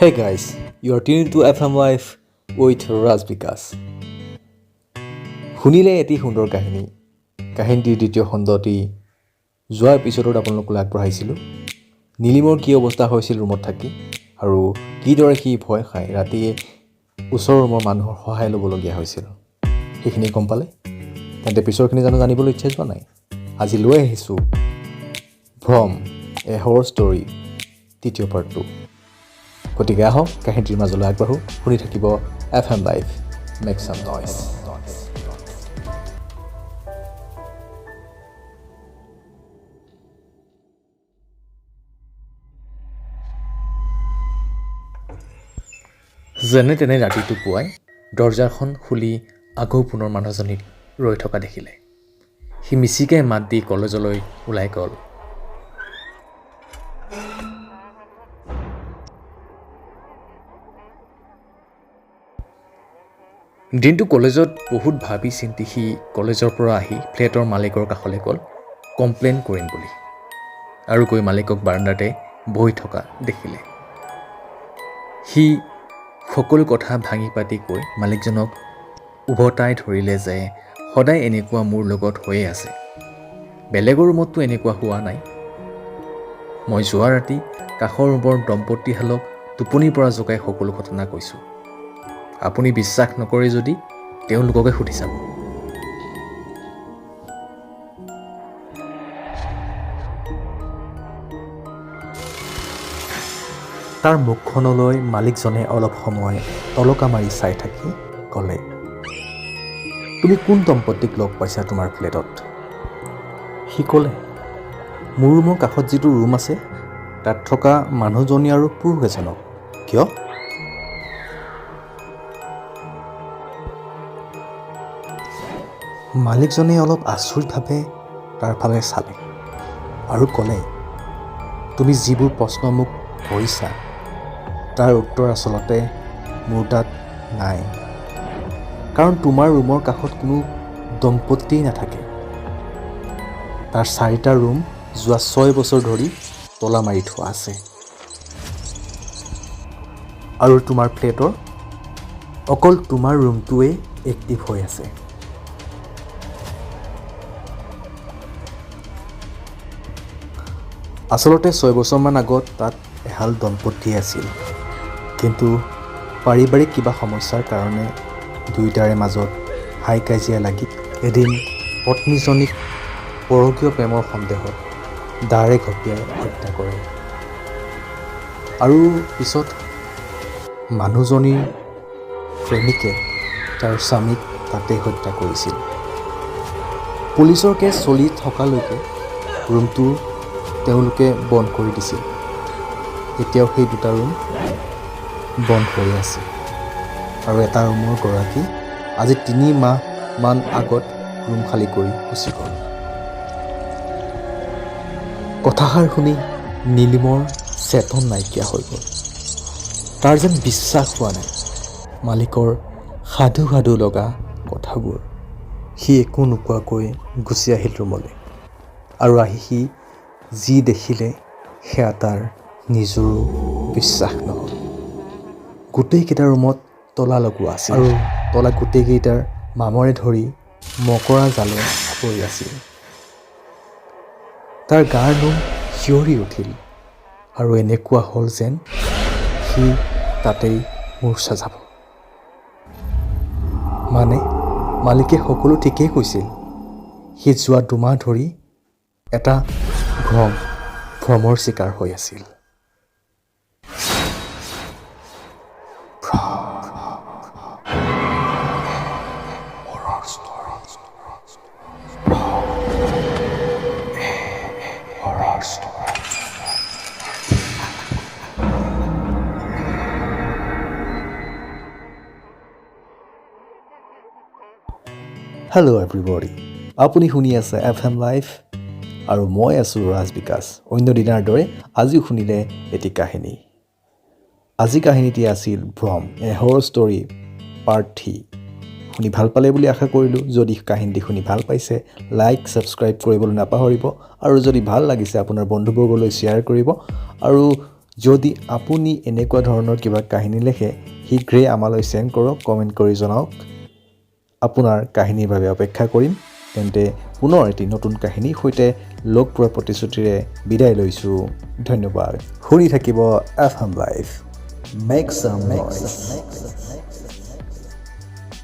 Hey guys, you are tuned to FM Life with Raj Bikash. শুনিলে এটি সুন্দৰ কাহিনী। কাহিনীটিৰ দ্বিতীয় খণ্ডটি যোৱাৰ এপিছ'ডত আপোনালোকলৈ আগবঢ়াইছিলোঁ। নীলিমৰ কি অৱস্থা হৈছিল ৰুমত থাকি আৰু কিদৰে সি ভয় খাই ৰাতিয়ে ওচৰৰ ৰুমৰ মানুহৰ সহায় ল'বলগীয়া হৈছিল, সেইখিনি গম পালে। তেন্তে পিছৰখিনি জানো জানিবলৈ ইচ্ছা যোৱা নাই? আজি লৈ আহিছোঁ ভ্ৰম, এ হৰৰ ষ্টৰী তৃতীয় পাৰ্টটো। গতিকে আহক, কাহিনীটিৰ মাজলৈ আগবাঢ়োঁ। শুনি থাকিব FM Live, make some noise. যেনে তেনে ৰাতিটো পুৱাই দৰ্জাখন খুলি আকৌ পুনৰ মানুহজনীক ৰৈ থকা দেখিলে। সি মিচিকাই মাত দি কলেজলৈ ওলাই গ'ল। দিনটো কলেজত বহুত ভাবি চিন্তি সি কলেজৰ পৰা আহি ফ্লেটৰ মালিকৰ কাষলৈ গ'ল কমপ্লেইন কৰিম বুলি, আৰু গৈ মালিকক বাৰাণ্ডাতে বহি থকা দেখিলে। সি সকলো কথা ভাঙি পাতি কৈ মালিকজনক উভতাই ধৰিলে যে সদায় এনেকুৱা মোৰ লগত হৈয়ে আছে, বেলেগৰ ৰুমততো এনেকুৱা হোৱা নাই। মই যোৱা ৰাতি কাষৰ ৰুমৰ দম্পতীহালক টোপনিৰ পৰা জগাই সকলো ঘটনা কৈছোঁ, আপুনি বিশ্বাস নকৰে যদি তেওঁলোককে সুধি চাব। তাৰ মুখখনলৈ মালিকজনে অলপ সময় তলকা মাৰি চাই থাকি ক'লে, তুমি কোন দম্পতীক লগ পাইছা তোমাৰ ফ্লেটত? সি ক'লে, মোৰ ৰুমৰ কাষত যিটো ৰুম আছে তাত থকা মানুহজনী আৰু পুৰুষ এজনক। কিয়? মালিকজনে অলপ আচৰিতভাৱে তাৰ ফালে চালে আৰু ক'লে, তুমি যিবোৰ প্ৰশ্ন মোক কৰিছা তাৰ উত্তৰ আচলতে মোৰ তাত নাই, কাৰণ তোমাৰ ৰুমৰ কাষত কোনো দম্পতীয়েই নাথাকে। তাৰ চাৰিটা ৰুম যোৱা 6 বছৰ ধৰি তলা মাৰি থোৱা আছে, আৰু তোমাৰ ফ্লেটৰ অকল তোমাৰ ৰুমটোৱেই এক্টিভ হৈ আছে। আচলতে 6 বছৰমান আগত তাত এহাল দম্পতী আছিল, কিন্তু পাৰিবাৰিক কিবা সমস্যাৰ কাৰণে দুয়োটাৰে মাজত হাই কাজিয়া লাগি এদিন পত্নীজনীক পৰকীয় প্ৰেমৰ সন্দেহত দাৰে ঘপিয়াই হত্যা কৰে, আৰু পিছত মানুহজনীৰ প্ৰেমিকে তাৰ স্বামীক তাতেই হত্যা কৰিছিল। পুলিচৰ কেছ চলি থকালৈকে ৰুমটো তেওঁলোকে বন্ধ কৰি দিছিল। এতিয়াও সেই দুটা ৰুম বন্ধ হৈ আছে, আৰু এটা ৰুমৰ গৰাকী আজি 3 মাহমান আগত ৰুম খালী কৰি গুচি গ'ল। কথাষাৰ শুনি নীলিমৰ চেতন নাইকিয়া হৈ গ'ল। তাৰ যেন বিশ্বাস হোৱা নাই মালিকৰ সাধু সাধু লগা কথাবোৰ। সি একো নোকোৱাকৈ গুচি আহিল ৰুমলৈ, আৰু আহি সি যি দেখিলে সেয়া তাৰ নিজৰো বিশ্বাস নহ'ল। গোটেইকেইটা ৰুমত তলা লগোৱা আছিল, আৰু তলা গোটেইকেইটাৰ মামৰে ধৰি মকৰা জালে আৱৰি আছিল। তাৰ গাৰ নোম শিয়ৰি উঠিল, আৰু এনেকুৱা হ'ল যেন সি তাতেই মূৰ্ছা যাব। মানে মালিকে সকলো ঠিকেই কৈছিল। সি যোৱা 2 মাহ ধৰি এটা ভ্ৰমৰ চিকাৰ হৈ আছিল। হেল্ল' এভৰিবডি, আপুনি শুনি আছে এফ এম লাইভ আৰু মই আছোঁ ৰাজ বিকাশ। অন্য দিনাৰ দৰে আজিও শুনিলে এটি কাহিনী। আজি কাহিনীটি আছিল ভ্ৰম, এ হৰৰ ষ্টৰী পাৰ্ট 3। শুনি ভাল পালে বুলি আশা কৰিলোঁ। যদি কাহিনীটি শুনি ভাল পাইছে লাইক ছাবস্ক্ৰাইব কৰিবলৈ নাপাহৰিব, আৰু যদি ভাল লাগিছে আপোনাৰ বন্ধুবৰ্গলৈ শ্বেয়াৰ কৰিব, আৰু যদি আপুনি এনেকুৱা ধৰণৰ কিবা কাহিনী লেখে, শীঘ্ৰেই আমালৈ চেণ্ড কৰক, কমেণ্ট কৰি জনাওক। আপোনাৰ কাহিনীৰ বাবে অপেক্ষা কৰিম। তেন্তে পুনৰ এটি নতুন কাহিনীৰ সৈতে লগ পোৱাৰ প্ৰতিশ্ৰুতিৰে বিদায় লৈছোঁ। ধন্যবাদ। শুনি থাকিব FM live. Make some noise.